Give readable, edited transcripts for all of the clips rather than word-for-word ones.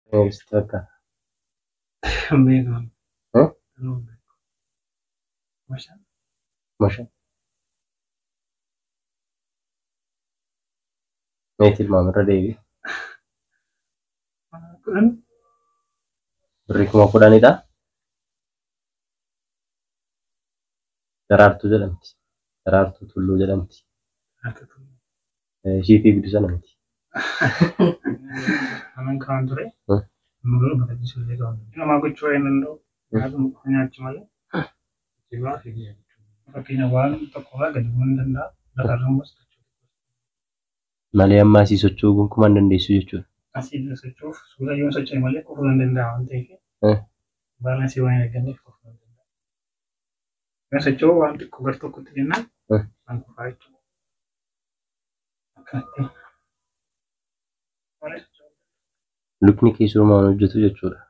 Sitti fakkaata? Hin beeku. Hmm? Masha. Masha. Mee tilmaami irra deebi'i. 10. Birrii 10,000dha. Daraartuu jedhamti. Daraartuu Tulluu jedhamti. Ishii fiigdu sana miti. Anan kaan ture. Amma garuu bakka illee qabu. Namaa gochuu hin danda'u. Nyaatuma qofa nyaachuu malee. Jibaa fi fakkeenya waan tokko irraa gadi bu'uu hin danda'a. Lafarra immoo socho'uu. Malee amma asii socho'uu gonkumaa hin dandeessu jechuudha. Asii socho'uuf suura yoo socho'e malee kufuu hin danda'a waan ta'eef. Baalaansii waan hin eegganneef kufuu hin danda'a. Yoo socho'u waan xiqqoo gar tokkotti jennaan waan kufaa jechuudha. Akkanatti. Malee socho'uu. Lukni kee suurumaan hojjetu jechuudha.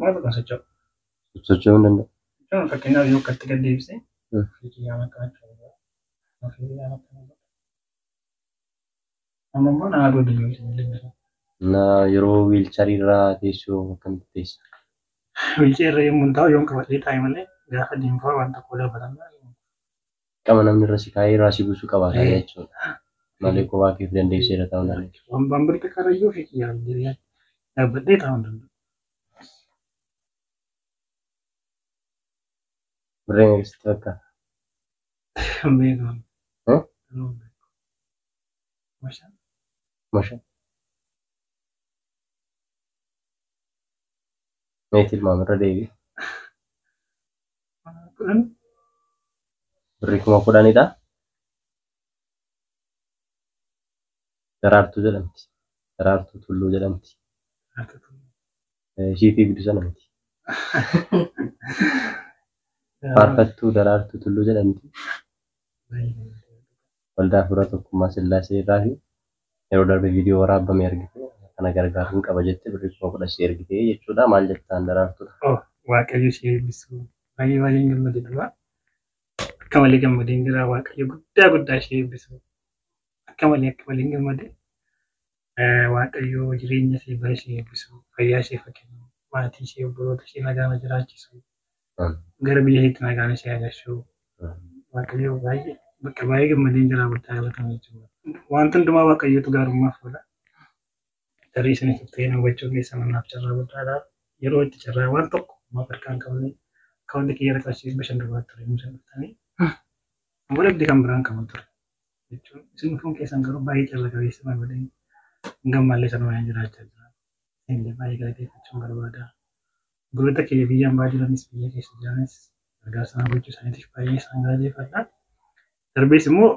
Maal tokko socho'u. Socho'uu hin danda'u. Jechuun fakkeenyaaf yoo akkatti gad deebise fiigiyyaan akkana jechuudha. Fiigiyyaan akkana. Amma immoo na aduu diyyuu isin illee. Na yeroo wiilcharii irra teessu akkamitti teessa? Wiilcharii irra yommuu taa'u yoon qabadhee taa'e malee gaafa deemfaa waan tokko darbatan. Qama namni irra si kaa'ee irraa si buusuu qabaata jechuudha. Malee kophaa keef dandeessee irra taa'uu hin dandeessu. Waan birqa karayyuu fiigiyyaan dhaabbadhee taa'uu hin danda'u. Birrii meeqa sitti fakkaata? Hin beeku. Masha. Masha. Mee tilmaami irra deebi'i. 10. Birrii 10,000dha. Daraartuu jedhamti. Daraartuu Tulluu jedhamti. Ishii fiigdu sana miti. Faarfattuu Daraartuu Tulluu jedhamti. Waldaa Hafuura Tokkummaa Sillaasee irraa fi yeroo darbe viidiyoo waraabame argite kana gargaaruun qaba jettee birrii 10,000 si ergite jechuudha. Maal jettaan Daraartuudha? Waaqayyo ishee eebbisu. Baay'ee baay'een gammade dhugaa. Akka malee gammadeen jira. Waaqayyo guddaa guddaa ishee eebbisu. Akka malee akka malee gammade. Waaqayyo jireenya ishee bara ishee eebbisu. Fayyaa ishee kennu. Maatii ishee obboloota ishee nagaan jiraachisu. Gara biyya isheetti nagaan ishee agarsiisu. Waaqayyo baay'ee bakka baay'ee gammadeen jira guddaa galatama jechuudha. Wanta hundumaa Waaqayyotu gaarummaaf oola. Tarii isinis ta'ee hubachuu keessan anaaf carraa guddaadha. Yeroo itti carraa waan tokko maaf harkaa hin qabne akka wanti kiyya qarshii 500 duwwaa ture yommuu dhuftanii. Ammoo dhabdee kan biraan qabu ture. Jechuun isin dhufuun keessan garuu baay'ee carra qabeessa na godhee hanga ammaallee sanuma jiraachaa jira. Isinillee baay'ee galateeffachuun barbaada. Obboloota kiyya biyya ambaa jiranis biyya keessa jiranis gargaarsa na gochuu isaaniitiif baay'ee isaan galateeffadha. Darbees immoo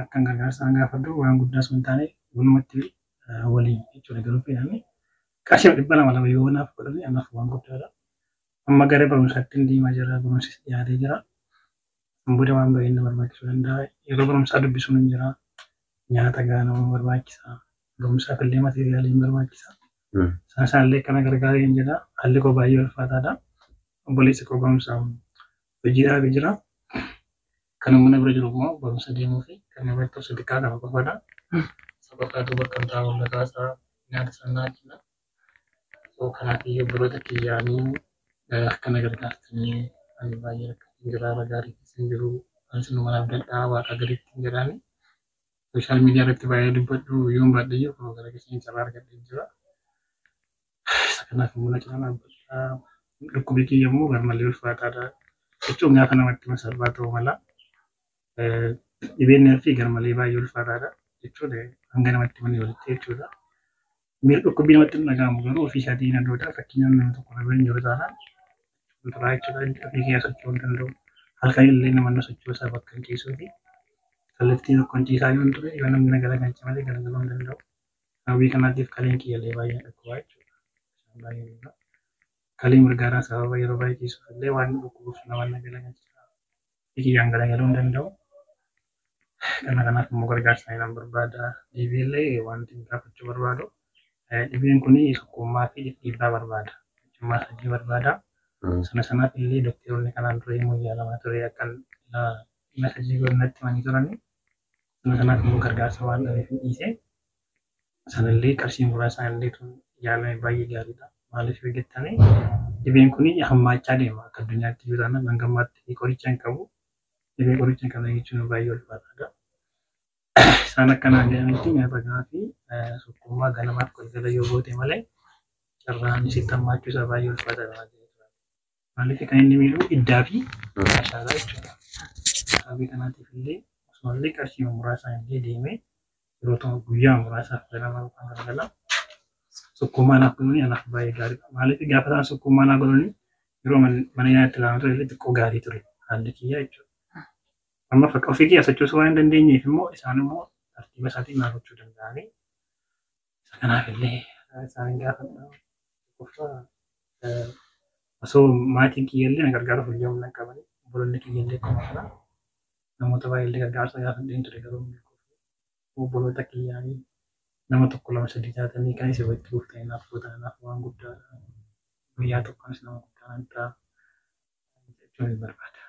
akkan gargaarsa isaan gaafadhu waan guddaa osoo hin taane walumatti waliin jechuudha garuu fedhame qarshii 200 2 yoo naaf godhame anaaf waan guddaadha. Amma gara barumsaatti deemaa jira barumsis dhiyaatee jira. Booda waan baay'ee na barbaachisuu danda'a. Yeroo barumsaa dubbisuun hin jira. Nyaata gahaa nama barbaachisa. Barumsaaf illee materiyaaliin barbaachisa. Isaan isaallee kana gargaaree hin jira. Haalli koo baay'ee ulfaataadha. Obboleessi koo barumsa hojii dhaabee jira. Kan mana bira jiru immoo barumsa deemuu fi kan nama biratti obsa xiqqaa qaba qofaadha. Isa qofaatu bakka hin taa'u lataa isaa nyaata sanaa kenna. Kanaaf iyyuu obboloota kiyyaanii akkana gargaartanii ani baay'ee rakkatee jira haala gaarii keessa hin jiru. Ani sinuma naaf dadhaa waaqa gaditti hin jedhaani. Sooshaal miidiyaa irratti baay'ee dubbadhu yoon baadhe iyyuu kunoo gara keessan carraa argadhee jira. Isa kanaaf immoo na cinaa dhaabbadhaa. Dhukkubni kiyya immoo garmalee ulfaataadha. Jechuun gaafa namatti himan salphaa ta'uu mala. Dhibeen fi garmalee baay'ee ulfaataadha. Jechuun hanga namatti himanii olitti jechuudha. Miira dhukkubbii namatti hin dhaga'amu garuu ofii isaatii hin adoodha. Fakkeenyaaf nama tokko irra hin jiru taanaan turaa jechuudha. Ofii kiyyaa socho'uu hin danda'u. Halkan illee nama socho'uu isaa bakka hin ciisuufi. Kallattii tokkoon ciisaa yoo hin ture yoo namni na galagalche malee galagaluu hin danda'u. Sababii kanaatiif kaleen kiyya illee baay'ee dhukkubaa jechuudha. Baay'ee dhukkubaa. Kalee mirgaarraa sababa yeroo baay'ee ciisuuf illee waan dhukkubuuf nama na galagalcha. Ofii kiyyaan galagaluu hin danda'u. Kana kanaaf immoo gargaarsa nan barbaada. Deebi'ee illee wanti gaafachuu barbaadu dhibeen kun sukkuummaa fi dhiibbaa barbaada. Sukkuummaa sadii barbaada. Sana sanaaf illee doktoroonni kanaan dura immoo yaalamaa ture akka masajii godhanatti himanii turani. Sana sanaaf immoo gargaarsa waan dhabeef hin dhiise. Sanallee qarshii muraasaan illee tun yaalame baay'ee gaariidha. Maaliif yoo jettanii, dhibeen kun hammaachaa deema akka addunyaatti iyyuu taanaan hanga ammaatti qoricha hin qabu. Dhibee qoricha hin qabne jechuun baay'ee ulfaataadha. Isaan akkanaan jedhanitti nyaata gahaa fi sukkuummaa ganamaaf galgala yoo goote malee carraan sitti hammaachuu isaa baay'ee ulfaataadha. Maaliif kan inni miidhu iddaa fi ashaaraa jechuudha. Sababii kanaatiif illee osoo illee qarshii muraasaan illee deemee yeroo ta'u guyyaa muraasaaf ganama yookaan galgala sukkuummaa naaf godhanii anaaf baay'ee gaariidha. Maaliif gaafa isaan sukkuummaa naaf godhanii yeroo mana yaalaatti ilaalaa ture illee xiqqoo gaarii ture haalli kiyyaa jechuudha. Amma fakka ofii kiyyaa sochoosuu waan hin dandeenyeef immoo isaan immoo tartiiba isaatiin naaf gochuu danda'anii. Isa kanaaf illee isaan gaafadha. Tokkoffaa, osoo maatiin kiyya illee na gargaaruuf illee humna hin qabani. Obboloonni kiyya illee akkuma kana namoota baay'ee illee gargaarsa gaafadheen ture, garuu obboloota kiyyaanii nama tokko lama sadii taatanii kan isin walitti buuftanii naaf gootan naaf waan guddaadha. Guyyaa tokkonis nama guddaa nan ta'a jechuun hin barbaada.